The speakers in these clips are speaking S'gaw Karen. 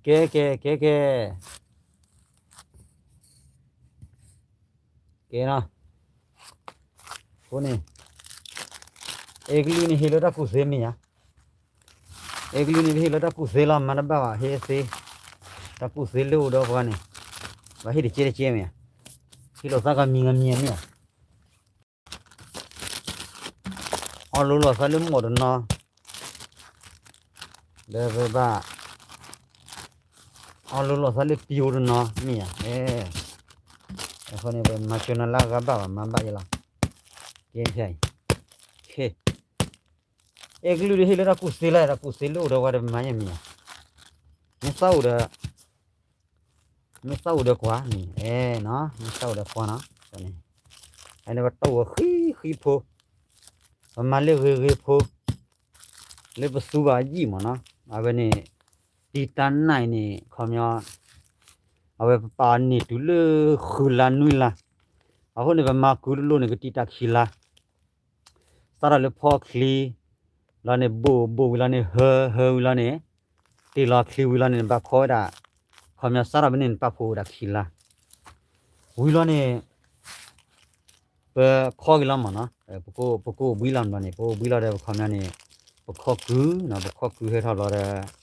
ကဲ ကဲ ကဲ ကဲ ကဲနီၤ, အဃိန့ၣ် အဲကလုၢ်န့ၣ်ဟ့ၣ်လၢတၢ်ကူၣ်သ့မ့ၢ်ဧါ, အဲကလုၢ်န့ၣ်ဟ့ၣ်လၢတၢ်ကူၣ်သ့လီၤ မၤတဘၣ်ဘၣ် ဟ့ၣ်သ့, တၢ်ကူၣ်သ့လၢအိၣ်ဒီးပှၤန့ၣ်, ဘၣ်ဟ့ၣ်တကဲတကဲမ့ၢ်ဧါ, ဟ့ၣ်လီၤသးကမံၤကမံၤမ့ၢ်ဧါ အီၣ်လိၤလီၤသးလၢမိၢ်တနီၤ, ဒီးပဘၣ် အီၣ်လိၤလီၤသးလၢပံၤအိၣ်တနီၤမ့ၢ်ဧါ, အဃိန့ၣ် ပမၤစၢၤနၤလၢအဂၤဘၣ်ဘၣ် မၤဘၣ်ယဲလီၤ, ကဲဖဲအံၤ, အဲကလုၢ်ဒီးဟ့ၣ်လၢတၢ်ကူၣ်သ့လီၤ, တၢ်ကူၣ်သ့လၢအိၣ်ဒီးပှၤဒီးပမၤယဲမ့ၢ်ဧါ, မ့ၢ်သးအိၣ်ဒီး မ့ၢ်သးအိၣ်ဒီးကွၢ်န့ၣ်, အဲနီၤ, မ့ၢ်သးအိၣ်ဒီးကွၢ်နီၤ, အန့ၣ်ပတၢ်အိၣ်ဃံဃံဖိ, ပမၤလၢဂ့ၤဂ့ၤဖိ, လၢပသူဘၣ်ယံာ်မးနီၤ, အဝဲန့ၣ် တံာ်တာ်နၢ်အံၤန့ၣ် ခီပညီ, အဝဲပပာ်န့ၢ်တုၤလၢဃုလါနွံလါ, အဃိန့ၣ် ပမၤကုတလိၣ်န့ၣ် ကတံာ်တာ်ခံလါ စးထီၣ်လၢဖီချံ, လီၤန့ၣ်ဘိၣ်ဘိၣ်ဝံၤလီၤန့ၣ် ဟၢဟၢဝံၤလီၤန့ၣ်, တ့ၢ်လီၤချံဝံၤလီၤန့ၣ် နဘၣ်ခီဝဲဒၣ်, ခီပညီစးထီၣ်ဖဲန့ၣ် နပာ်ဖှိၣ်ဝဲဒၣ်ခံလါ, ဝံၤလီၤန့ၣ် ပခီက့ၤလီၤမးနီၤ, ပကအိၣ်ဘှံးလီၤမးန့ၣ် ပအိၣ်ဘှံးလီၤဒီးပခီပညီန့ၣ်, ပခီကုၢ်နီၤ ပခီကုၢ်ဟဲထီၣ်လီၤဒီး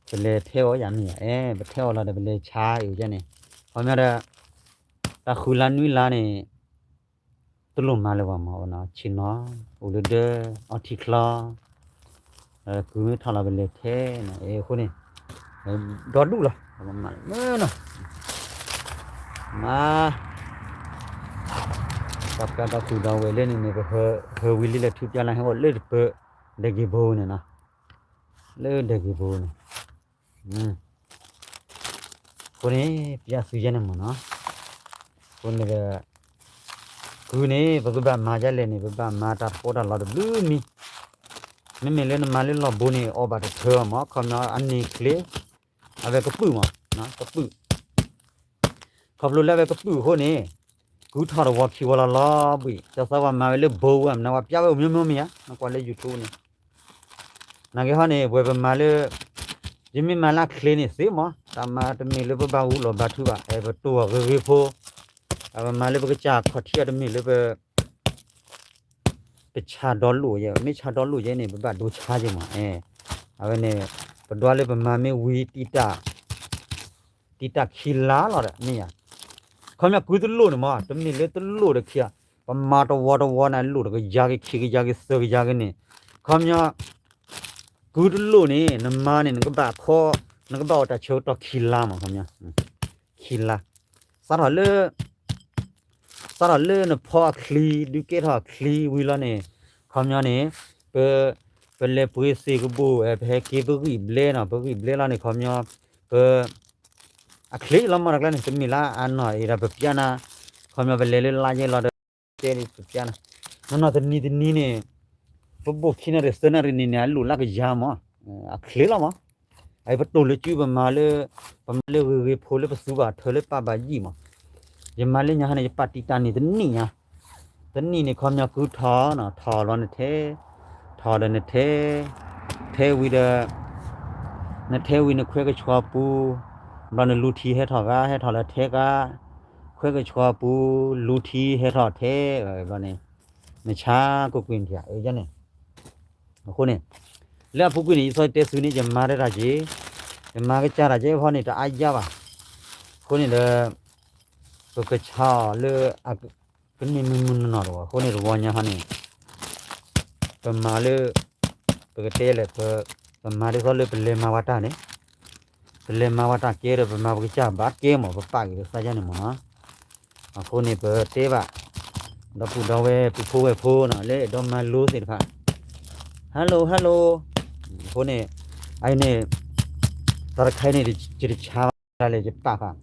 ပလဲၤထဲအီၤယၤမ့ၢ်ဧါ, အဲ ပထဲအီၤလီၤဒီးပလဲၤဆါအံၤန့ၣ်, ခီပညီဒီး တၢ်ဃုလါနွံလါန့ၣ် တလိၣ်မၤလၢၤဘၣ်မးနီၤ, ဆ့ၣ်နီၤ အိၣ်လၢဒၢ အီထံချီ, ကုၢ်မ့ၢ်ထီၣ်လီၤပလဲၤထဲနီၤ, အဃိန့ၣ် ဒီဒူၣ်လီၤ, မၤလၢမ့ၢ်နီၤ, မၤ တၢ်ပျၢ်တၢ်သူၣ်ဒီးဝဲလၢန့ၣ်န့ၣ် ပဟၢဝံၤလံလၢထူပျၢ်လၢဟဲအိၣ်လၢတပၢၢ် ဒဲက့ၤဘိန့ၣ်နီၤ, လၢဒဲက့ၤဘိန့ၣ်, အဃိန့ၣ် ပျၢ်သုယဲန့ၣ်မးနီၤ, အဃိန့ၣ်ဒီး ကုၢ်န့ၣ် ပကဘၣ်မၤဒ်လဲၣ်န့ၣ် ပဘၣ်မၤတၢ်တပီတၢ်လီတဘျုးမံၤ, မ့မ့ၢ်လၢနမၤလၢလီၢ်ဘိန့ၣ် အီၣ်ဘၣ်တထၢမး ခီပညီအန့ၢ်ချ့, အဝဲကပုာ်မး, ကပုာ် ခီဖျိလၢအဝဲကပုာ်အဃိန့ၣ်, ကုၢ်ထီၣ်တဝီခံဝီလီၤလီၤဘှံး, တၢ်သးပှၢ်မၤဝဲလၢဘိဝဲမနုၤ ပှၤပျၢ်ဝဲအိၣ်မ့ၢ်မ့ၢ်မ့ၢ်ဧါ, နကွၢ်လၢ YouTube န့ၣ်, နာ်က့ဟီန့ၣ် ပဝဲပမၤလၢ, ယမ့ၢ်မၤလၢအချ့န့ၣ်သ့မး, တၢ်မၤတမ့ၢ်လၢပဘၣ်ဂူာ်လီၤဘါထုဘၣ်, အဲ ပတိၢ်အီၤဂ့ၤဂ့ၤဖိ, ပမၤလၢပကစၢ်ခီၣ်ထံးအီၤတမ့ၢ်လၢပ ပဆါဒီလိၣ်ယဲ, မ့ၢ်ဆါဒီလိၣ်ယဲန့ၣ် ပဘၣ်ဒိဆါယဲမး, အဝဲန့ၣ် ပဒွးလၢပမၤမ့ၢ်ဝံၤ တံာ်တာ်ခံလါလီၤဒီး မ့ၢ်ယၤ, ခီပညီကုၢ်တလိၣ်န့ၣ်မး တမ့ၢ်လၢတလိၣ်တခံ, ပမၤတဝီတဝီန့ၣ် လိၣ်တကယၤက့ၤ ခံကယၤက့ၤ သၢကယၤက့ၤန့ၣ်, ခီပညီ ကုၢ်တလိၣ်န့ၣ် နမၤန့ၣ် နကဘၣ်ခီ, နကဘၣ်အီၣ်တၢ်ဆၢကတီၢ်ခံလါမး ခီပညီ, ခံလါ, စးထီၣ်လၢ စးထီၣ်လၢနဖီအချံ ဒုးကဲထီၣ်အချံဝံၤလီၤန့ၣ်, ခီပညီန့ၣ်, ပ, ပလဲၤပှ့ၤသ့ၣ်ကဘူၣ် ပဟဲက့ၤပဂံၢ်ဘျဲနီၤ, ပဂံၢ်ဘျဲလီၤန့ၣ် ခီပညီ, ပ, အချ့လီၤမးတကျါန့ၣ် တမ့ၢ်လၢအနီၢ်အံၤဒီးပပျၢ်နၤ, ခီပညီပလဲၤလၢလါယဲလီၤဒီး တဲပပျၢ်နၤ, နီၢ်နီၢ်တနံၤတနံၤန့ၣ်, ပဘိၣ်ခံနၣ်ရံၣ်သၢနၣ်ရံၣ်န့ၣ်န့ၣ် အလိၣ်လၢကယၤမး, အချ့လီၤမး အပတိၢ်လၢစုပမၤလၢ, ပမၤလၢဂ့ၤဂ့ၤဖိလၢပသူဘၣ်ထၢလၢပၢ်ဘၣ်ယံာ်မး, ယမၤလၢညါဟါန့ၣ် ယပာ်တံာ်တာ်န့ၢ်တနံၣ်ညါ, တနံၣ်န့ၣ် ခီပညီကုၢ်ထီၣ်နီၤ ထီၣ်လီၤနထဲ, ထီၣ်ဒီးနထဲ, ထဲဝံၤဒီး, နထဲဝံၤနခွဲကဆှီပူၤ, ဘျီနလူထံဟဲထီၣ်ဂၤ ဟဲထီၣ်လၢထဲဂၤ, ခွဲကဆှီပူၤ, လူထံဟဲထီၣ်ထဲ, ဘျီန့ၣ်, နဆါကိးကွံာ်နထံၣ်ဧါ န့ၣ် အဃိန့ၣ်, လၢအပူၤကွံာ်န့ၣ် ယသီတဲသုန့ၣ် ယမၤတၢ်တၢ်က့ၤ, ယမၤကစၢ်တၢ်က့ၤဖီန့ၣ် တအါယါဘၣ်, အဃိန့ၣ်ဒီး, ပကဆါအီၤလၢ, ကန့ၢ်မုၢ်မုၢ်နီၢ်နီၢ်တဝီ အဃိန့ၣ်တဝီညါဟီန့ၣ်, ပမၤလၢ, ပကတဲလဲၣ်, ပမၤဒ်သိးလၢပလဲၤမၤဝဲတၢ်န့ၣ်, ပလဲၤမၤဝဲတၢ်ကဲဒီး ပမၤပကစၢ်ဘၣ်ကဲမး ပပာ်က့ၤပသးယါန့ၣ်မးနီၤ, အဃိန့ၣ်ပတဲဘၣ်, ဒီပုၢ်ဒီဝဲၢ်ပုၢ်ဖိဝဲၢ်ဖိနီၤ လၢအဲၣ်ဒိးမၤလိသ့ၣ်တဖၣ်, hello hello, အဃိန့ၣ်, အအံၤန့ၣ်, တၢ်တခါအံၤန့ၣ် ယတဆါဘၣ်လဲၣ် ယပာ်ဖး,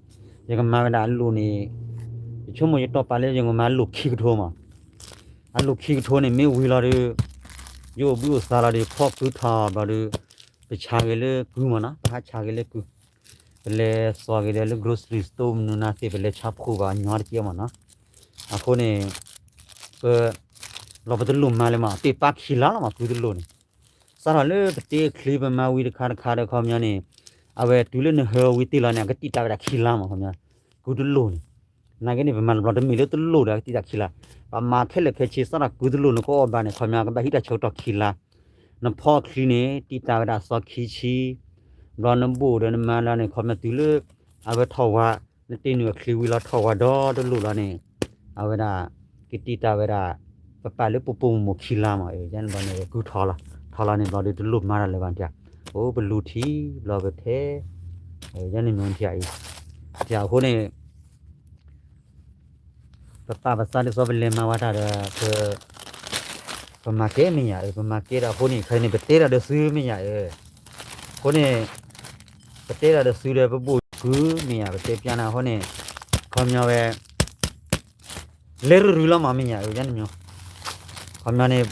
ယကမၤဝဲဒၣ်အလိၣ်န့ၣ်, ယဆိကမိၣ်ယတီၢ်ပာ်လၢယကမၤလိၣ်ခံကထိမး, အလိၣ်ခံကထိန့ၣ် မ့ၢ်ဝံၤလီၤဒီး, ယအိၣ်ဘှံးအိၣ်သါလီၤဒီး ဖီကုၢ်ထီၣ်ဘျီဒီး, ပဆါက့ၤလၢကုၢ်မးနီၤ ပဟးဆါက့ၤလၢကုၢ်, ပလဲၤစိာ်က့ၤဒီးလၢ grocery store မနုၤနၤသ့ၣ် ပလဲၤဆါဖှိၣ်ဘၣ်ညီတကဲမးနီၤ, အဃိန့ၣ်, ပ, လီၤပတလိၣ်မၤလၢၤမး ပ့ၢ်ပၢ်ခံလါလီၤမး ကုၢ်တလိၣ်န့ၣ်, စးထီၣ်လၢပတ့အချံပမၤဝံၤတခါတခါဒီးခီပညီန့ၣ်, အဝဲတုၤလၢနဟၢဝံၤတ့ၢ်လီၤန့ၣ် အကတံာ်တာ်ဝဲဒၣ်ခံလါမး ခီပညီ, ကုတလိၣ်န့ၣ်, နာ်က့န့ၣ် ပမၤတဘျီတမ့ၢ်လၢတလိၣ်ဒီးအကတံာ်တာ်ခံလါ, ပမၤခဲလၢာ်ခဲဆ့စးထီၣ်ကုတလိၣ်န့ၣ် ကအီၣ်ဘၣ်န့ၣ် ခီပညီ ကဘၣ်ဟံးတၢ်ဆၢကတီၢ်ခံလါ, နဖီအချံန့ၣ် တံာ်တာ်ဝဲဒၣ်အသီခံဆံ, ဘျီနဘိၣ်ဒီးနမၤလၢန့ၣ် ခီပညီတုၤလၢ အဝဲထီၣ်ဝါ, နတ့နုာ်အချံဝံၤလီၤထီၣ်ဝါဒီတလိၣ်လီၤန့ၣ်, အဝဲဒၣ် ကတံာ်တာ်ဝဲဒၣ် ပပာ်လၢပပိာ်မုၣ်မိၢ်ခံလါမး, န့ၣ်ဘျီန့ၣ် ကုထီလီၤ, ထီလီၤန့ၣ်ဘျီဒီးတလိၣ်မၤတၢ်လၢၤဘၣ်ထံၣ်, အိၣ်ပလူၤထံ ဘျီပထဲ, န့ၣ်မ့ၢ်ထံၣ်အံၤ, ထံၣ်အဃိန့ၣ် ပပာ်ပသးဒ်သိးပလဲၤမၤဝဲတၢ်ဒီး ပမၤကဲမ့ၢ်ယၤ, ပမၤကဲဒီးအဃိန့ၣ် ခဲအံၤန့ၣ် ပတဲတၢ်ဒီးသုမ့ၢ်ယၤ, အဃိန့ၣ် ပတဲတၢ်ဒီးသုဒီးပဘိၣ်ကုမ့ၢ်ယၤ, ပတဲပျါနၤအဃိန့ၣ် ခီပညီဝဲ လဲၤရူၤရူၤလီၤမးမ့ၢ်ယၤ, ခီပညီန့ၣ်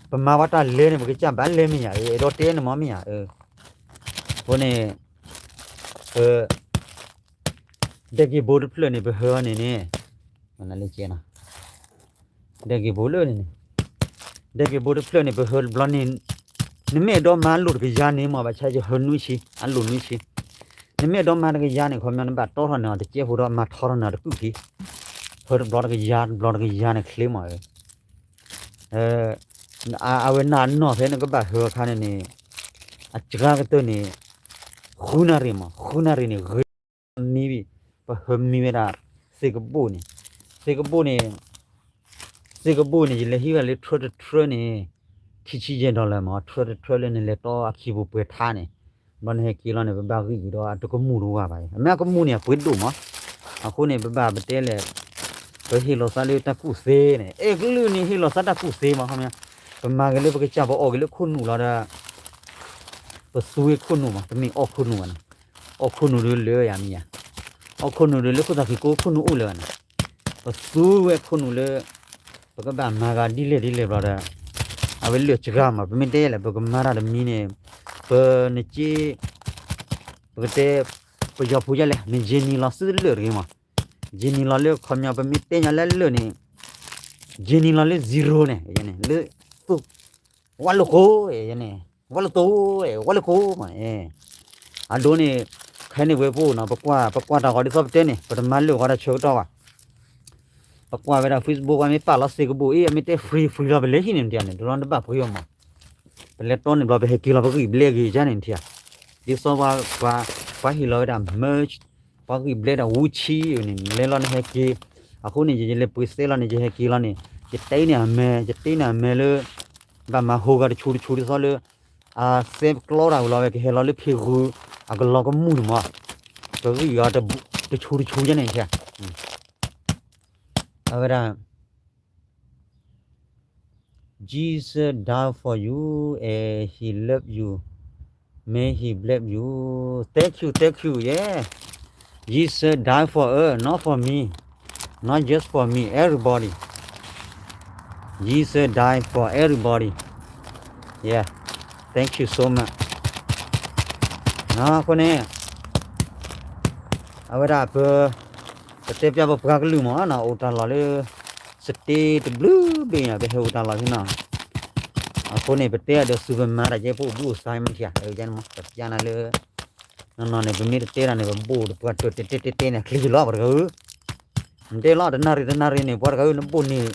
ပမၤဝဲတၢ်လဲၤန့ၣ် ပကစၢ်ဘၣ်လဲၤမ့ၢ်ယၤ, အဲၣ်ဒိးတဲန့ၣ်မးမ့ၢ်ယၤ, အဃိန့ၣ် ပ ဒဲက့ၤဘိတဖျၢၣ်န့ၣ် ပဟၢအီၤန့ၣ်န့ၣ်, ဒဲက့ၤဘိလၢန့ၣ်, ဒဲက့ၤဘိတဖျၢၣ်န့ၣ် ပဟၢတဘျီန့ၣ်, နမ့ၢ်အဲၣ်ဒိးမၤလိာ်တကယၤန့ၣ်မး ဘၣ်ဆၣ်ယဟၢနွံဆံ, အလိာ်နွံဆံ, နမ့ၢ်အဲၣ်ဒိးမၤတကယၤန့ၣ် ခီပညီနဘၣ်တီထီၣ်န့ၢ်အီၤတကဲဖိဒီးမၤထီထီၣ်န့ၢ်အီၤတကုၢ်ခံ, ဟၢတဘျီတကယၤ တဘျီတကယၤန့ၣ်ချ့မး, အဝဲနၤနီၢ်ဖဲနကဘၣ်ဟၢအခါန့ၣ်န့ၣ်, အစှၤကတၢၢ်န့ၣ်, ဃုနၣ်ရံၣ်မး ဃုနၣ်ရံၣ်န့ၣ် ဂ့ၤမံဝံၤ, ပဟၢမံဝဲဒၣ် သ့ၣ်ကဘိၣ်န့ၣ်, သ့ၣ်ကဘိၣ်န့ၣ်, သ့ၣ်ကဘိၣ်န့ၣ် ယလဲၤဟံးဝဲလၢထြၢတထြၢန့ၣ်, ခံဆံယဲၢ် dollar မး ထြၢတထြၢလၢနလဲၤတီအခံပူၤပှဲၤထါန့ၣ်, ဘျီနဟဲက့ၤလီၤန့ၣ် ပဘၣ်ဂံၢ်အံၤဒီးအတကမူၣ်တဝါဘၣ်, အမ့ၢ်အကမူၣ်န့ၣ် အပှ့ၤဒိၣ်မး, အဃိန့ၣ် ပဘၣ်ပတဲလဲၣ်, ပဟ့ၣ်လီၤသးလၢတၢ်ကူၣ်သ့န့ၣ် အဲၣ်ကလုၢ်န့ၣ် ဟ့ၣ်လီၤသးတၢ်ကူၣ်သ့မး ခီပညီ, ပမၤက့ၤလၢပကစၢ်ပအီၣ်က့ၤလၢခိၣ်နူာ်လီၤဒီး ပသူဝဲခိၣ်နူာ်မး တမ့ၢ်အီၣ်ခိၣ်နူာ်ဘၣ်န့ၣ်, အီၣ်ခိၣ်နူာ်ဒုးလၢယၤမ့ၢ်ယၤ, အီၣ်ခိၣ်နူာ်ဒုးလၢခိၣ်သးခံကိးခိၣ်နူာ်အိၣ်လၢၤဘၣ်န့ၣ်, ပသူဝဲခိၣ်နူာ်လၢ ပကဘၣ်မၤဂၤဒ်လဲၣ်ဒ်လဲၣ်ဘျီဒီး, အဝဲလၢာ်စှၤမး ပမ့ၢ်တဲလဲၣ် ပကမၤတၢ်တမံၤန့ၣ်, ပနက့ ပကတဲ ပယီၤဖိဒ်လဲၣ် နယံာ်နံၤလီၤသုလၢာ်တဂ့ၤမး, ယံာ်နံၤလီၤလၢခီပညီ ပမ့ၢ်တဲညါလၢလၢာ်န့ၣ်, ယံာ်နံၤလီၤလၢ zero န့ၣ်, လၢ ဝဲလိာ်ကိး, ဝဲလိာ်တိ, ဝဲလိာ်ကိးမး, အဒိန့ၣ်, ခဲန့ၣ်ဝဲပအိၣ်နီၤ ပကွၢ် ပကွၢ်တၢ်ဂီၤဒ်သိးပတဲန့ၣ် ပတမၤလၢာ်ဂီၤတၢ်ဆၢကတီၢ်ဘၣ်, ပကွၢ်ဝဲဒၣ် Facebook ပှၤမ့ၢ်ပာ်လီၤသ့ၣ်ကဘိၣ်အံၤ အမ့ၢ်တဲ free free လီၤ ပလဲၤဟံးန့ၣ်မတၤန့ၣ် တဘျီနတဘၣ်ပှ့ၤအီၤမး, ပလဲၤတီန့ၣ်ဘျီ ပဟဲက့ၤလီၤ ပဂံၢ်ဘျဲက့ၤယါန့ၣ်ထံၣ်ဧါ, ဒ်သိးပှၤ ပှၤဟ့ၣ်လီၤဝဲဒၣ် merch, ပှၤဂံၢ်ဘျဲဒၣ်ဝူဆံန့ၣ် လဲၤလီၤနဟဲက့ၤ, အဃိန့ၣ် ယလဲၤပှ့ၤသဲလီၤန့ၣ် ယဟဲက့ၤလီၤန့ၣ် ယတဲန့ၢ်အမဲ ယတဲန့ၢ်အမဲလၢ ဘၣ်မၤဟိဂၤတဆူတဆူဒ်သိးလၢ အသဲပကျီတၢ်ဝံၤလီၤဝဲ ကဟဲလီၤလၢဖံးဃုာ် အကလီၤကမူၣ်န့ၣ်မး, ပဂံၢ်အီၤတဆူတဆူယါန့ၣ်ထံၣ်ဧါ, အဝဲဒၣ် Jesus died for you and he love you. May he bless you. Thank you, thank you, yeah. Jesus died for us, not for me, not just for me, everybody. Jesus died for everybody. Yeah, thank you so much. အဃိန့ၣ် အဝဲဒၣ်ပ ပတဲပျါပပှၤကလုာ်မးနီၤ အိၣ်တၢ်လီၢ်လၢ စတ့တဘျုးဘ့ၣ်ညါ ပဟဲအိၣ်တၢ်လီၢ်ဖဲနီၤ, အဃိန့ၣ် ပတဲအဒီးသုပမၤတၢ်ကဲ ပအိၣ်ဘှံးအိၣ်သါမ့ၢ်ထံၣ်ဧါ, ပပျါနၤလၢ နီၢ်နီၢ်န့ၣ် ပမ့ၢ်တတဲတၢ်န့ၣ် ပဘိၣ်တပှၢ်တၢၢ်တဲတဲတဲတဲန့ၣ် အချ့လီၤ ပှၤတဂၤဧၢ, နတဲလီၤ တနၣ်ရံၣ်တနၣ်ရံၣ်န့ၣ် ပှၤတဂၤဧၢ နဘိၣ်န့ၣ်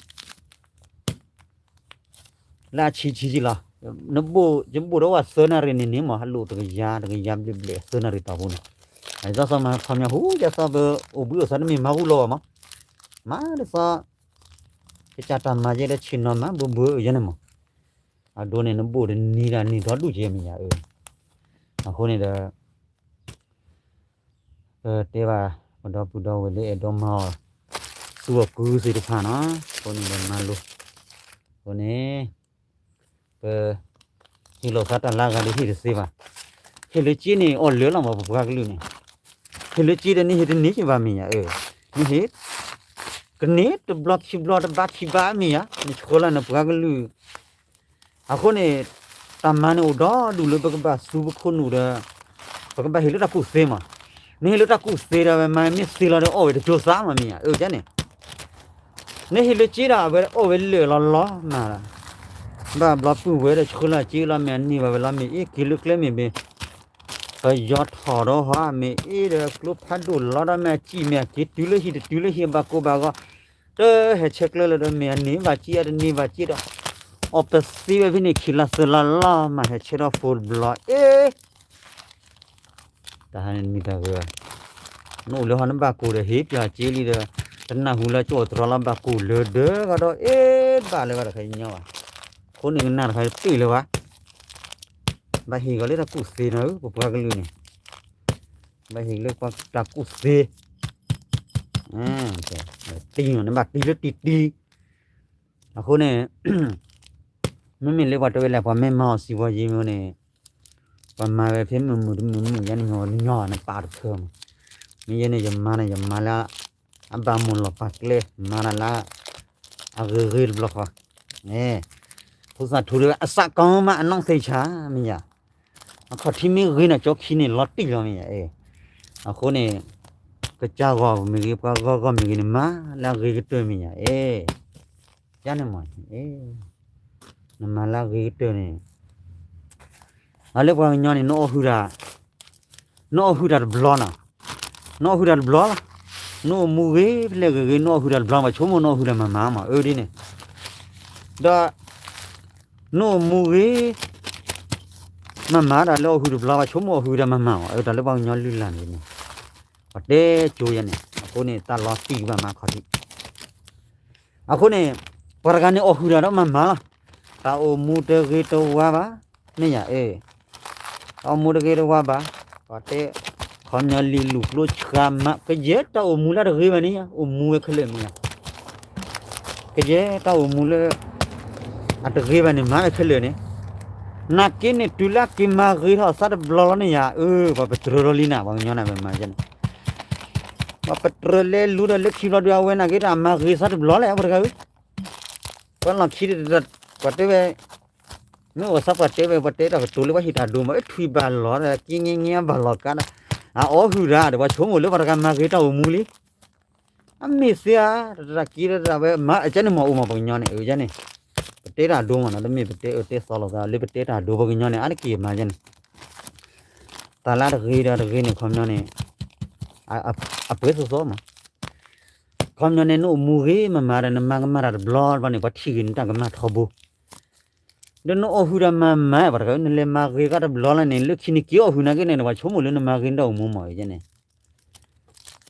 လၢအဆံဆံဆံလီၤ, နဘိၣ် ယဘိၣ်ဒီးဝဲသၢနၣ်ရံၣ်န့ၣ်န့ၣ်မး ဟးလိာ်တကယၤ တကယၤဘျဲၣ်ဘျဲၣ် သၢနၣ်ရံၣ်တီၢ်ပူၤန့ၣ်, ဒ်သိးမၤခီပညီ ဟူဒ်သိးပအိၣ်ဘှံးအိၣ်သါတမ့ၢ်မၤဂူၢ်လီၤဘၣ်မး, မၤဒ်သိး ကစၢ်တၢ်မၤယဲလၢဆ့ၣ်နီၤမၤဘၢဘၢယဲန့ၣ်မး, အဒိန့ၣ် နဘိၣ်တနံၤဒၣ်နံၤဒီဒူၣ်ကဲမ့ၢ်ယၤအၢ, အဃိန့ၣ်ဒီး ပတဲဘၣ် ပဒီပုၢ်ဒီဝဲၢ်လၢအဲၣ်ဒိးမၤအီၤ သူအီၤကုသ့ၣ်တဖၣ်နီၤ, အဃိန့ၣ်ဒီးမၤလိ, အဃိန့ၣ် ပ ဟ့ၣ်လီၤသးတၢ်လၢအဂၤဒီးဟ့ၣ်တသ့ဘၣ်, ဟ့ၣ်လၢက့န့ၣ် အီၣ်လၢာ်လီၤမး ပပှၤကလုာ်န့ၣ်, ဟ့ၣ်လၢက့ဒီးနဟ့ၣ်တန့ၢ်က့ဘၣ်မ့ၢ်ယၤအၢ, နဟ့ၣ် ကန့ၢ်တဘျီခံဘျီတဘးခံဘးမ့ၢ်ယၤ နဆှၢလီၤနပှၤကလုာ် အဃိန့ၣ် တၢ်မၤန့ၣ်အိၣ်ဒီဒူၣ်လၢပကဘၣ်သူပခိၣ်နူာ်ဒီး ပကဘၣ်ဟ့ၣ်လၢတၢ်ကူၣ်သ့မး, နဟ့ၣ်လၢတၢ်ကူၣ်သ့ဒီးဝဲမၤမ့ၢ်သ့လီၤဒီးအီၣ်ဝဲတကၠိသးမးမ့ၢ်ယၤ အၢကန့ၣ်, နဟ့ၣ်လၢက့ဒီးအဝဲအီၣ်ဝဲလၢာ်လီၤလီၤမး, ဘၣ်ဘျီပုၢ်ဝဲဒီးဆှၢလီၤက့လီၤမ့ၢ်အန့ၢ်ဘၣ်ဝဲလီၤမ့ၢ်အ့ၣ်က့ၤလၢကျဲမ့ၢ်ဘ့ၣ် ပယီၤထီၣ်ဒီးဟီ မ့ၢ်အ့ဒီးကျိဖးဒိၣ်လီၤဒီး မ့ၢ်အစံၣ်မ့ၢ်အက့ၤတုၤလၢဟံၣ်တတုၤလၢဟံၣ် ဘၣ်ကိၢ်ဘၣ်ဂီၤ, တဟဲဆဲးကျၢလၢၤဒီး မ့ၢ်အန့ၢ်ဘၣ်စံၣ်အတန့ၢ်ဘၣ်စံၣ်ဒီး အီၣ်ပသ့ဝဲဖဲန့ၣ် ခံလါသၢလါလီၤ မ့ၢ်ဟဲဆဲးထီၣ်ဖိတဘျီ အ့ တၢ်ဟါန့ၣ်မံၤတၢ်ဂ့ၤဘၣ်, နအိၣ်လၢဟီနဘၣ်ကိၢ်ဒီးဟ့ၣ်ပၠီၤစ့လံဒီး တနၢ်ဟူလၢကၠိအတြီလီၤ ဘၣ်ကိၢ်လၢဒၢကဒီး အ့ ဘၣ်လၢၤဘၣ်တခါညီဘၣ်, အဃိန့ၣ်ကနၣ်တခါတပ့ၢ်လၢၤဘၣ်, ဘၣ်ဟ့ၣ်ဂီၤလၢတၢ်ကူၣ်သ့နီၤ ပပှၤကလုာ်န့ၣ်, ဘၣ်ဟ့ၣ်လၢပှၤတၢ်ကူၣ်သ့, တံၤနီၤ နဘၣ်တံၤလၢတံၤတံၤ, အဃိန့ၣ် မ့မ့ၢ်လၢပှၤတဲဝဲလဲၣ် ပှၤမ့ၢ်မၤအီၤစံးပှၤယံၤမ့ၢ်န့ၣ်, ပှၤမၤဝဲဖဲမုာ်မုာ်တမုာ်မုာ် ယဲန့ၣ်မ့ၢ်နညီနပာ်တဖၢမး, မ့ၢ်ယဲန့ၣ် ယမၤန့ၣ် ယမၤလၢ အဘၣ်မိၢ်လီၤပာ်ကျဲ မၤတၢ်လၢ အဂ့ၤဂ့ၤတဘျီဃီ, ဖိသၣ်ထူတဲဝဲ အစးကီမး အနီၢ်သ့ဆါ မ့ၢ်ယၤ, အခီၣ်ထံးမ့ၢ်ဂ့ၤန့ၣ် ကၠီခံန့ၣ် လီၤတံၢ်လီၤမ့ၢ်ယၤ, အဃိန့ၣ် ကစၢ်ဂီၢ်မ့ၢ်ဂ့ၤ ပှၤဂီၢ်ဂီၢ်မ့ၢ်ဂ့ၤန့ၣ် မၤလၢအဂ့ၤကတၢၢ်မ့ၢ်ယၤ, ယန့ၣ်မ့ၢ် နမၤလၢအဂ့ၤကတၢၢ်န့ၣ်, အလၢပှၤကညီန့ၣ် နအီၣ်ဟုၣ်တၢ်, နအီၣ်ဟုၣ်တၢ်တဘျီနီၤ, နအီၣ်ဟုၣ်တၢ်တဘျီလီၤ, နအိၣ်မူဂ့ၤဖဲလဲၣ်ဂ့ၤဂ့ၤ နအီၣ်ဟုၣ်တၢ်တဘျီ ပှၤဆိကမိၣ်နအီၣ်ဟုၣ်တၢ်မၤမၤမး အၢဒ်န့ၣ်, ဒီး နအိၣ်မူဂ့ၤ မၤမၤတၢ်လၢအီၣ်ဟုၣ်တဘျီ ပှၤဆိကမိၣ်အီၣ်ဟုၣ်တၢ်မၤမၤမး အၢတၢ်လၢပှၤကညီလုၢ်လၢ်န့ၣ်န့ၣ်, ပှၤတဲကၠိယဲန့ၣ် အဃိန့ၣ် တၢ်လီၤတံၢ်ကဘၣ်မၤခီၣ်ထံး အဃိန့ၣ် ပှၤတဂၤန့ၣ်အီၣ်ဟုၣ်တၢ်ဒီးမၤမၤလီၤ, တၢ်အိၣ်မူတဂ့ၤတဝါဘၣ်, မ့ၢ်ယၤအၢ, တၢ်အိၣ်မူတဂ့ၤတဝါဘၣ်, ပှၤတဲ ခီပညီလံၤလူၤကျိဆှါမး ကယဲၢ်တၢ်အိၣ်မူလၢတဂ့ၤဘၣ်န့ၣ်ယါ အိၣ်မူဝဲခဲလၢာ်မ့ၢ်ယါ, ကယဲၢ်တၢ်အိၣ်မူလၢ အတဂ့ၤဘၣ်န့ၣ် မၤဝဲခဲလၢာ်န့ၣ်, နာ်က့န့ၣ်တုၤလၢအက့ၤမၤဂ့ၤထီၣ်အသးတဘျီလီၤန့ၣ်ယါ, အၢ ပှၤပတြၢၤလီၤလံနၤ ပှၤကညီန့ၣ် ပမၤယဲန့ၣ် ပှၤပတြၢၤလဲၤလူၤဒီးလၢခံဘျီဒုးအဝဲနာ်က့တၢ်မၤဂ့ၤသးတဘျီလဲၣ် ပှၤတဂၤဧၢ, ပှၤလီၢ်ခံ ပှၤတဲဝဲ မ့ၢ်အိၣ်သးပှၤတဲဝဲ ပှၤတဲတၢ်ကတိၤလၢပှၤဟံးတၢ်ဒိမး အထွံၣ်ဘၣ်လီၤ က့ငဲငဲဘၣ်လီၤကါဒီး အအီၣ်ဟုၣ်တၢ်ဒီး ပှၤဆိကမိၣ်လၢပှၤတဂၤမၤဂ့ၤတၢ်အိၣ်မူလံ, အမ့ၢ်သ့ဧါ, တၢ်က့တၢ်ဝဲမၤအကန့ၣ်မ့ၢ်အိၣ်မးပှၤကညီန့ၣ် အၢယဲန့ၣ်, ပတဲတၢ်ဒိမးနီၤ တမ့ၢ်ပတဲအၢတဲသီလိာ်သးလၢပတဲတၢ်ဒိပှၤကညီန့ၣ် အါတက့ၢ်မၤယဲန့ၣ်, တၢ်လၢတဂ့ၤဒီးတဂ့ၤန့ၣ် ခီပညီန့ၣ် အပှဲၤသိးသိးမး ခီပညီန့ၣ် နအိၣ်မူဂ့ၤမၤမၤဒီး နမၤကမၣ်တၢ်တဘျီတဘျီန့ၣ် ပှၤထံၣ်ဂ့ၤနတၢ်ကမၣ်ထီဘိ, ဒီးနအီၣ်ဟုၣ်တၢ်မၤမၤ ပှၤတဂၤ နလဲၤမၤဂ့ၤကတဘျီလၢန့ၣ် လၢခံန့ၣ်က့ၤအီၣ်ဟုၣ်နာ်က့န့ၣ် ပှၤဆိကမိၣ်လၢနမၤဂ့ၤနတၢ်အိၣ်မူမး ယဲန့ၣ်,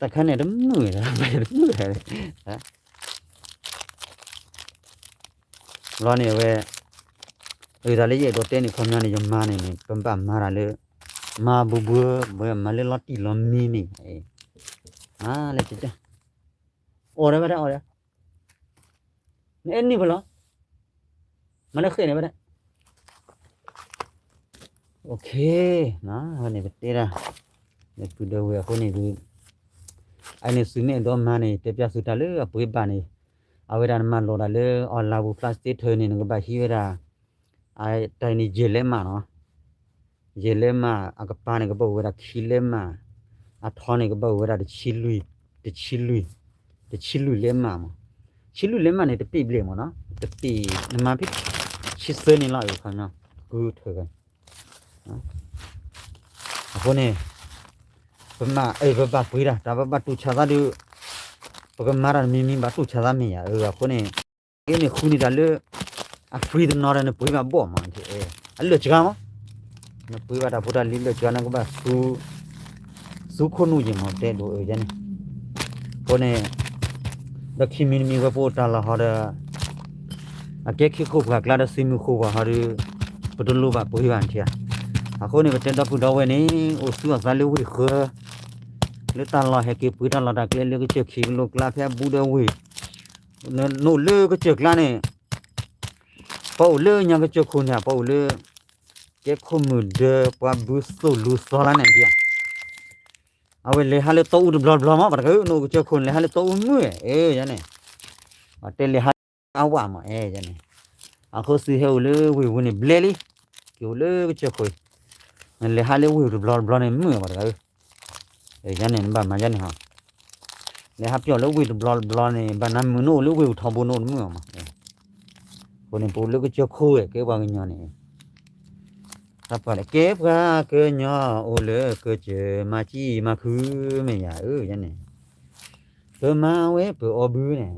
တၢ်ခါန့ၣ်တမုာ်ဝဲဒၣ် တမုာ်ဝဲဒၣ် ဘျီန့ၣ်အဝဲ အၢ တၢ်လၢယအဲၣ်ဒိးတဲန့ၣ် ခီပညီန့ၣ် ယမၤန့ၣ်န့ၣ် ပဘၣ်မၤတၢ်လၢ မၤဘူးဘူး မၤလၢလီၤတံၢ်လီၤမံၤန့ၣ် မၤလၢ အီၣ်ဒီးဝဲဒၣ်အီၣ်ဒီး နအဲၣ်နံၣ်ဖဲလီၤ မၤလၢဃဲၣ်န့ၣ်ဝဲဒၣ် အဝဲန့ၣ်ပတဲဒၣ် လၢပုၢ်ဒီဝဲၢ်အဃိန့ၣ်ဒုး အန့ၣ်သုမ့ၢ်အဲၣ်ဒိးမၤန့ၣ် တဲပျၢ်သုတၢ်လၢအပှ့ၤဘၣ်န့ၣ် အဝဲဒၣ်နမၤလိာ်တၢ်လၢ online ပူၤ plastic ထၢန့ၣ် နကဘၣ်ဟံးဝဲဒၣ် တၢ်န့ၣ် ယဲၢ်လဲးမးနီၤ ယဲၢ်လဲးမး အကပၤန့ၣ် ကဘၣ်အိၣ်ဝဲဒၣ်ခံလဲးမး အထီန့ၣ် ကဘၣ်အိၣ်ဝဲဒၣ်တဆံလွံၢ် တဆံလွံၢ် တဆံလွံၢ်လဲးမးမး ဆံလွံၢ်လဲးမးန့ၣ် တပ့ၢ်ဘျဲၣ်မးနီၤ တပ့ၢ် နမၤဖဲ ဆံသၢန့ၣ်လီၤ အခီပညီ ကုထၢၣ်ဂၤ အဃိန့ၣ် ပမၤ ပဘၣ်ပှ့ၤတၢ် တၢ်ပဘၣ်တူၢ်ဆါသးဒုး ပကမၤတၢ်တမံၤမံၤ ဘၣ်တူၢ်ဆါသးမ့ၢ်ယါ အဃိန့ၣ် က့န့ၣ်ဃုန့ၢ်တၢ်လၢ အ free တနီၤဒီး နပှ့ၤဘၣ်ဘီၣ်မး အလၢာ်စှၤမး နပှ့ၤဘၣ်တၢ်ဖိတၢ်လံၤလၢာ်စှၤ နကဘၣ် သူခိၣ်နူာ်ယဲၢ်မး တဲဒိးအၢယဲန့ၣ် အဃိန့ၣ် ဒီးခံမံၤတမံၤဝဲပအိၣ်တၢ်လီၢ်ဟီဒီး အကဲခံခိၣ်ပှၢ်ကျါဒီးသံမုၢ်ဃိၣ်ပှၢ်ဟီဒီး ပတလိၣ်ဘၣ်ပှ့ၤဘၣ်ထံၣ်ဧါ အဃိန့ၣ် ပတဲဒီပုၢ်ဒီဝဲၢ်န့ၣ် အိၣ်သူၣ်အသးလၢဝ့ၢ်ဃၢ လၢတၢ်လီၢ်ဟဲက့ၤပှ့ၤတၢ်လီၢ်တၢ်ကျဲလၢကစၢၢ်ခံကလိကျါ ဖဲအဘူးဒီးဝ့ၢ် နအိၣ်လၢကစၢၢ်ကျါန့ၣ် ပှၤအိၣ်လၢညါကစၢၢ်ခိၣ်န့ၣ် ပှၤအိၣ်လၢ ကဲခိၣ်မုၢ်ဒၢ ပှၤဘုသိၣ်လူၤသီလါန့ၣ် အဝဲလဲၤဟးလၢတီအူတဘျီတဘျီမး ပှၤတဂၤ နအိၣ်ကစၢၢ်ခိၣ်န့ၣ် လဲၤဟးလၢတီအူမုၢ် အဲ ယဲန့ၣ် ပှၤတဲလဲၤဟးအဝဲမး အဲ ယဲန့ၣ် အဃိသုဟဲအိၣ်လၢဝ့ၢ်ပူၤန့ၣ် ဘျဲလံ က့ၤအိၣ်လၢကစၢၢ်ခိၣ်အံၤ နလဲၤဟးလၢဝ့ၢ်တဘျီတဘျီန့ၣ် မုၢ်ပှၤတဂၤဧၢ ယဲန့ၣ် နဘၣ်မၤယဲန့ၣ်ဟီ လဲၤဟးပျီၣ်လၢဝ့ၢ်တဘျီတဘျီန့ၣ် ဘၣ်နၤမုၢ်နအိၣ်လၢဝ့ၢ်ပူၤထီဘိနအိၣ်တမုၢ်အီၤမး အဃိန့ၣ် ပအိၣ်လၢကစၢၢ်ခိၣ်ဝဲ ကဲပှၤကညီန့ၣ် ကဲပှၤကညီအိၣ်လၢကစၢၢ်မၤစံၣ်မၤခုမ့ၢ်ယၤဧၢန့ၣ်, ပမၤဝဲပအီၣ်ဘုန့ၣ်,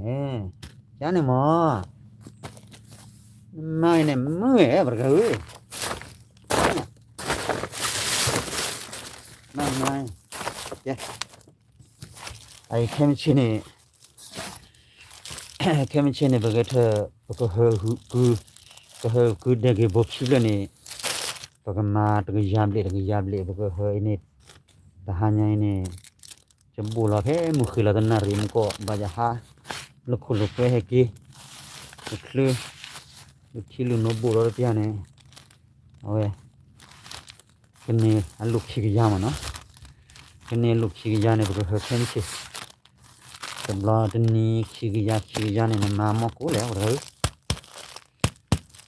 ယန့ၣ်မ့ၢ်, မၤန့ၣ်မုာ်ဝဲပတဂၤဧၢ, မၤမၤ, ခဲမုၢ်ဆ့ၣ်န့ၣ် ခဲမုၢ်ဆ့ၣ်န့ၣ် ပကထၢၣ် ပကဟၢကု ကဟၢကုဒဲက့ၤဘိခံဖျၢၣ်န့ၣ်, ပကမၤတကယၤဘျဲၣ်တကယၤဘျဲၣ် ပကဟၢအံၤန့ၣ်, တဟါညါအံၤန့ၣ်, ယဘိၣ်လီၤဖဲမုၢ်ဃ့ၢ်လီၤတနၣ်ရံၣ်မူကီၢ် ဘၣ်ယဟါ, လၢခိၣ်လိာ်ကွဲဟဲက့ၤ, တချုး, လၢထံလုၢ်နိဘိၣ်လီၤတပျၢ်န့ၣ်, အဝဲ ကန့ၢ်အလိၣ်ခံကယၤမ့ၢ်နီၤ, ကန့ၢ်အလိၣ်ခံကယၤန့ၣ် ပကဟၢခဲမုၢ်ဆ့ၣ်, တဘျီတနံၤခံကယၤခံကယၤန့ၣ် နမၤမီၢ်ကိးလဲၣ် ပတဂၤဧၢ,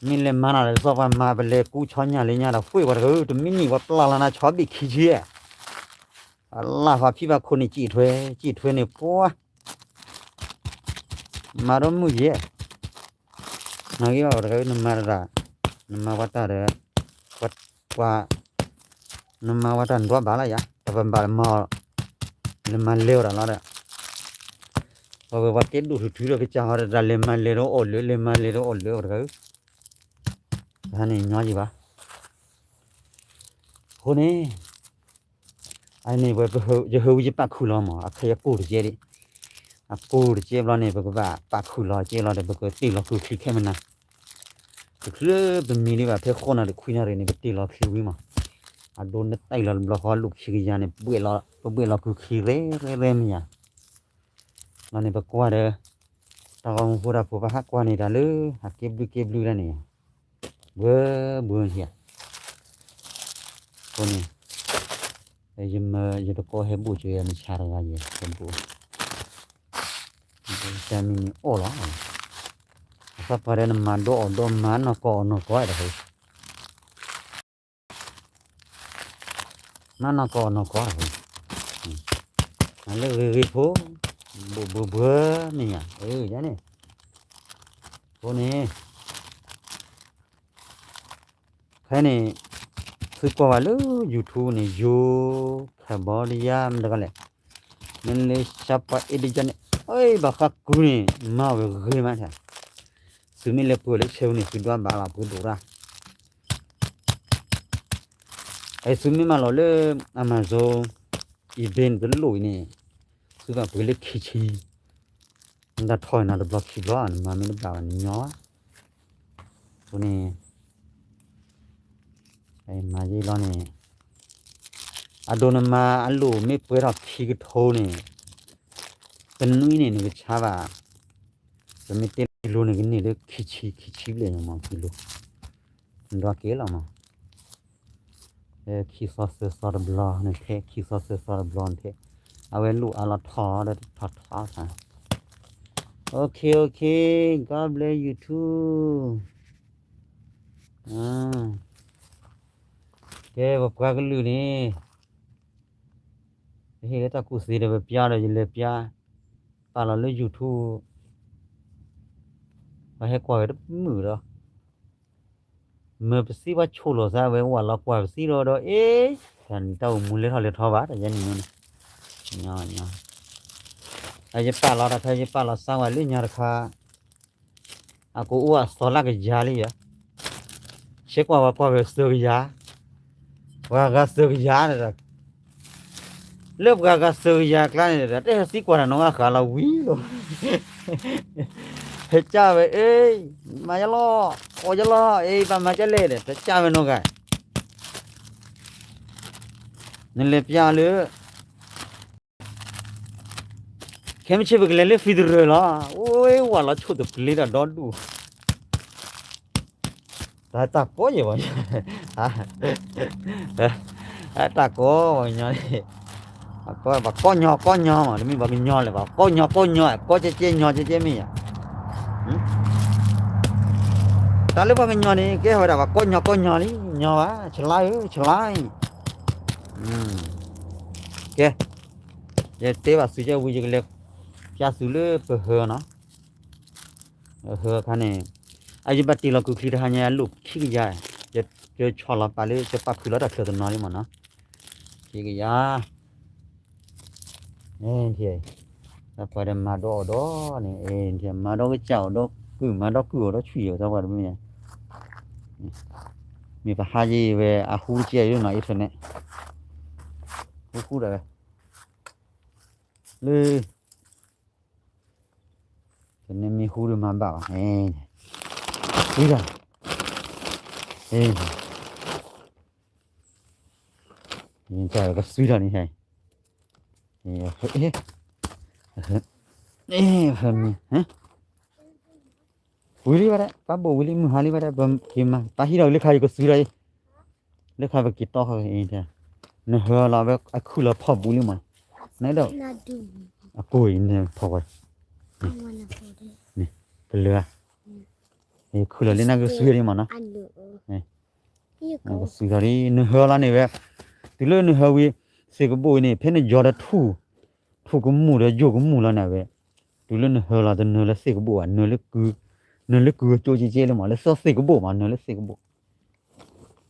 မ့ၢ်လဲၤမၤနၤဒီး စီၤပၤမၤပလဲၤကူဆီညၣ်လၢညါဒီး ပှ့ၤပှၤတဂၤဧၢ တမံၤနံၣ်ပှၤပျၢ်လီၤနၤဆီဘ့ၣ်ခံဆံ, အလၢ်ဖးဖံဘၣ်ခိၣ်န့ၣ် စံၣ်ထွဲ, စံၣ်ထွဲန့ၣ်ပှၤ မၤဒီးမုၢ်ယဲၢ်, နဂ့ၤဘၣ်ပတဂၤဧၢ နမၤတၢ်, နမၤဝဲတၢ်ဒီး, ပှၤ, နမၤဝဲတၢ်နဒွးဘၣ်လၢယၤ တၢ်ပဘၣ်လၢမၤအီၤ, လဲၤမၤလဲၤအီၤတၢ်လီၤဒီး, ပှၤဝဲပှၤကဲဒိၣ်ထူထူဒီးကစၢ်ဟီဒီးတၢ်လဲၤမၤလဲၤဒီးအီၣ်လၢ လဲၤမၤလဲၤဒီးအီၣ်လၢပတဂၤဧၢ, တဟါန့ၣ်ညီယံၤဘၣ်, အဃိန့ၣ် အန့ၣ်ဝဲ ယဟၢဝံၤယပာ်ခုၣ်လီၤမး အခဲအံၤအကိၢ်တကဲဒံး, အကိၢ်တကဲဘျီန့ၣ် ပကဘၣ်ပာ်ခုၣ်လီၤကဲလီၤဒီး ပကတ့ၢ်လီၤကုချံခဲမနၤ, တချုးပမံၤဒံးဘၣ် ဖဲဃိးနၣ်ရံၣ်ခွံနၣ်ရံၣ်န့ၣ် ပတ့ၢ်လီၤချံဝံၤမး, အဒိနတၢ်အံၤလီၤတဘျီဃီ လိၣ်ခံကယၤန့ၣ် ပဘှဲၣ်လီၤကုချံရဲရဲရဲမ့ၢ်ယၤ, လီၤန့ၣ်ပကွၢ်ဒီး, တၢ်ဂီၤမူဖိတၢ်ဖိပဟးကွၢ်န့ၢ်တၢ်လၢ အကဲဘျုးကဲဘျုးဒၣ်န့ၣ်, ဘှၢဘှၢဟံၣ်ဧါ အဃိန့ၣ်, ယမၢယတကိးဟဲဘိၣ်က့ၤယမုၢ်ဆါတဂၤယဲၢ် ဟဲဘိၣ်, တၢ်မံၤမံၤအီၣ်လီၤ, အသးပှၢ်ဒီးနမၤဒိအီၣ်ဒိမၤနီၢ်ကီၢ်အီၣ်နီၢ်ကီၢ်တဂၤ, မၤနီၢ်ကီၢ်အီၣ်နီၢ်ကီၢ်တဂၤ, မၤလၢဂ့ၤဂ့ၤဖိ, ဘိၣ်ဘှၢဘှၢမ့ၢ်ညါ, အန့ၣ်, အဃိန့ၣ် ဖဲန့ၣ်, သုကွၢ်ဘၣ်လၢ YouTube န့ၣ် ယိၤ, Cambodia မတၤတဂၤလဲၣ်, မ့ၢ်လၢ Sharper Edition န့ၣ်, အဘၣ်ဃးကုန့ၣ် မၤဝဲဂ့ၤမးထဲ, သုမ့ၢ်လဲၤပှ့ၤလၢဆဲးပူၤန့ၣ် သုဒွးဘၣ်လီၤပှ့ၤဒိၣ်တၢ်, အသုမ့ၢ်မၤလီၤလၢ Amazon, eBay တလိၣ်အံၤန့ၣ်, သုဘၣ်ပှ့ၤလၢခံဆံ နတၢ်ထီၣ်နၤတဘျီခံဘျီ နမၤမ့ၢ်တဘၣ်ဘၣ်န့ၣ်ညီဘၣ်, အဃိန့ၣ်, မၤယံာ်လီၤန့ၣ်, အဒိနမၤအလိၣ်မ့ၢ်ပှဲၤထီၣ်ခံကထိန့ၣ်, တနွံန့ၣ်နကဆါဘၣ်, ပမ့ၢ်တဲလၢကံလိန့ၣ်ကန့ၢ်လၢခံဆံ ခံဆံဘျဲၣ်ညါမးကံလိ, နဒွးက့ၤလီၤမး ခံသီသၢသီတဘျီနထဲ, ခံသီသၢသီတဘျီနထဲ, အဝဲလိၣ်အါလီၤထီၣ်ဒီးထီၣ်ထီၣ်, OK OK, God bless you too, ကဲပပှၤကလုာ်န့ၣ်, ပဟ့ၣ်လၢတၢ်ကူၣ်သ့ဒီးပပျါဒီးယလဲၤပျါ, ပာ်လီၤလၢ YouTube, ပှၤဟဲကွၢ်ဝဲတမုာ်ဒီး မၢပစံးပှၤဆိၣ်လီၤသးဝဲ ဝၢ်လီၤကွၢ်ပစံးဒီးဒီး အ့, တၢ်န့ၣ်တၢ်အိၣ်မူလဲၤထီၣ်လဲၤထီဘၣ် တယဲန့ၣ်န့ၣ်, ယပာ်လီၤတၢ်ခါ ယပာ်လီၤစၢ်ဝဲလၢညါတခါ, အကအိၣ်အသီလၢကယၤလံယၤ, ဆဲးကွၢ်ဝဲကွၢ်ဝဲသၢကယၤ, ပှၤဂၤသၢကယၤန့ၣ်ဒီး လၢပှၤဂၤသၢကယၤကျါန့ၣ်ဒီး တဟဲသံကွၢ်တၢ်နီတဂၤဃာ်လီၤဝံၤလီၤ, ဟဲကၢ်ဝဲအ့, မၤယလီၤ, အီၣ်ယလီၤ, အ့ ဘၣ်မၤကၢ်လဲၣ်ဒီး တကၢ်ဝဲနီတဂၤ, နလဲၤပျါလၢ ခဲမုၢ်ဆ့ၣ်ပကလဲၤလၢ federal လီၤ, အိၣ်ဝဲလီၤဆိၣ်တပျ့ၤဒီးဒီဒူၣ်, တၢ်တၢ်ကိးယဲၢ်ဘၣ်, တၢ်ကိးဘၣ်ညီ, ပှၤကိးညီကိးညီမး တမ့ၢ်ပှၤကညီလဲၣ် ပှၤကိးညီကိးညီ ကိးကဲကဲညီကဲကဲမ့ၢ်ယၤ, တၢ်လၢပှၤကညီန့ၣ် ကဲဝဲဒၣ်ပှၤကိးညီကိးညီလံ, ညီဘၣ် ဆလါဧၢ ဆလါအံၤ, ကဲ, ယတဲဘၣ်သုကဝံၤ ယကလဲၤပျါသုလၢပဟၢနီၤ, ဟၢအခါန့ၣ်, အယဘၣ်တ့ၢ်လီၤကုချံတဟါညါ အလိၣ်ခံကယၤ, ယ ကဆီလီၤပာ်လၢ ကပာ်ဖုးလီၤတၢ်ချၢတနီၤလံမးနီၤ, က့ကယၤ တၢ်ပှၤဒီးမၤဒီးအီၣ်ဒီးန့ၣ် မၤဒီးကစၢ်အီၣ်ဒီးကုၢ် မၤဒီးကုၢ်အီၣ်ဒီးဆွံၣ်အီၣ်သီပှၤတမ့ၢ်, မ့ၢ်ပဟးယံၤဝဲအဟူတကဲအံၤနီၤ အ့ၣ်ထၢၣ်န့ၣ် ဟူဃူဒၣ်ဝဲ လၢ တနမ့ၢ်ဟူဒီးမၤဘၣ်ဘၣ်, ကသွံတၢ်, ကသွံတၢ်န့ၣ်, ဝံၤလံဘၣ်ဒဲး ပၢ်ဘိၣ်ဝံၤလံ မုၢ်ဟါလံဘၣ်ဒဲး ပက့ၤမၤ ပၢ်ဟံးထီၣ်ဝံၤလၢခါ ယကသွံတၢ်အံၤ, လၢခါပက့ၤတီဃီအံၤ, နဟၢလီၤဝဲအခုၣ်လီၤဖီၣ်ဘူးလံမး, နဒီး အကိၢ်အံၤန့ၣ်ဖီၣ်ဝဲ, ပလၢ ခုၣ်လီၤလံနကသွံတၢ်အံၤမးနီၤ, ကသွံတၢ်အံၤ နဟၢလီၤန့ၣ်ဝဲ, တုၤလၢနဟၢဝံၤ သ့ၣ်ကဘိၣ်အံၤန့ၣ် ဖဲနယီၤဒီးထူၣ်, ထူၣ်ကမူၣ်ဒီးယိာ်ကမူၣ်လီၤန့ၣ်ဝဲ, တုၤလၢနဟၢလီၤ တနၢၤလၢသ့ၣ်ကဘိၣ်ဘၣ်, နၢၤလၢကုၢ်ကၠိက့က့လံမး လၢသီသ့ၣ်ကဘိၣ်မး နၢၤလၢသ့ၣ်ကဘိၣ်,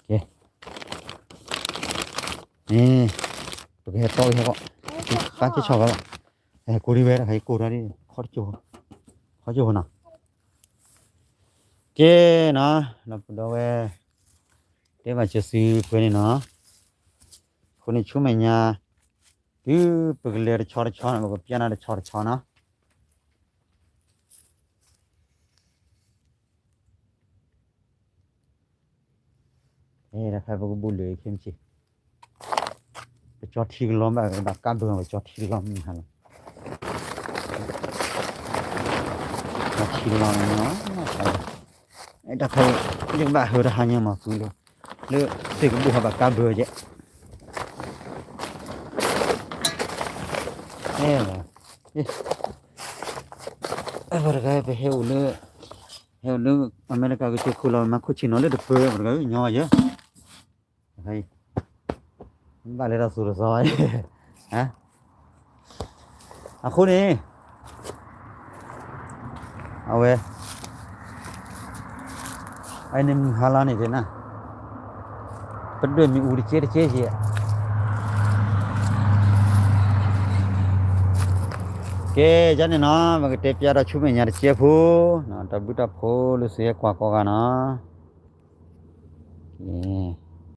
ကဲ ပကဟဲတီဟဲကီး, ပၢ်က့ၤဆီၣ်ဂီၤလီၤ, ဟဲကိးဒံးဝဲတခါ ယကိးထီၣ်ဒ်, ခီကၠိဖိနီၤ, ကဲနီၤ, ဒီပုၢ်ဒီဝဲၢ်, တဲဘၣ်စၢၤသုပှဲၤန့ၣ်နီၤ, အဃိန့ၣ်ဆူမဲာ်ညါ, တုၤပကလဲၤတဆီတဆီန့ၣ် ပကပျဲနၤတဆီတဆီနီၤ တခါပကဘူးလၢခဲမုၢ်ဆ့ၣ်, ပကၠီထံကလီဘၣ် ဘၣ်ကါဘၢ ပကၠီထံကလီမုၢ်ဟါလီၤ, ကၠီထံကလီန့ၣ်, တခါ ယကဘၣ်ဟၢတဟါညါမး ကွံလၢ, လၢသ့ၣ်ကဘိၣ်ဟးဘၣ်ကါဘၢကဲ, အဲ ပှၤတဂၤပဟဲအိၣ်လၢ, ဟဲအိၣ်လၢ အမဲရကၤကစၢၢ်ခိၣ်လီၤ မၤခိၣ်ဆ့ၣ်နီၤလၢတပၢၢ် ပှၤတဂၤညီယဲ, ဘၣ်လဲၤဒီးသူၣ်တသီ, အဃိန့ၣ်, အဝဲ, အန့ၣ်မုၢ်ဟါလီၤန့ၣ်ဒၣ်နၤ, ပဒွဲၣ်မ့ၣ်အူတကဲတကဲယဲ, ကဲ ယန့ၣ်နီၤ ပကတဲပျါဒီးဆူမဲာ်ညါတကဲဖိ, တၢ်ဘျုးတၢ်ဖှိၣ်လၢသုဟဲကွၢ်ကိးဂၤနီၤ, ကဲ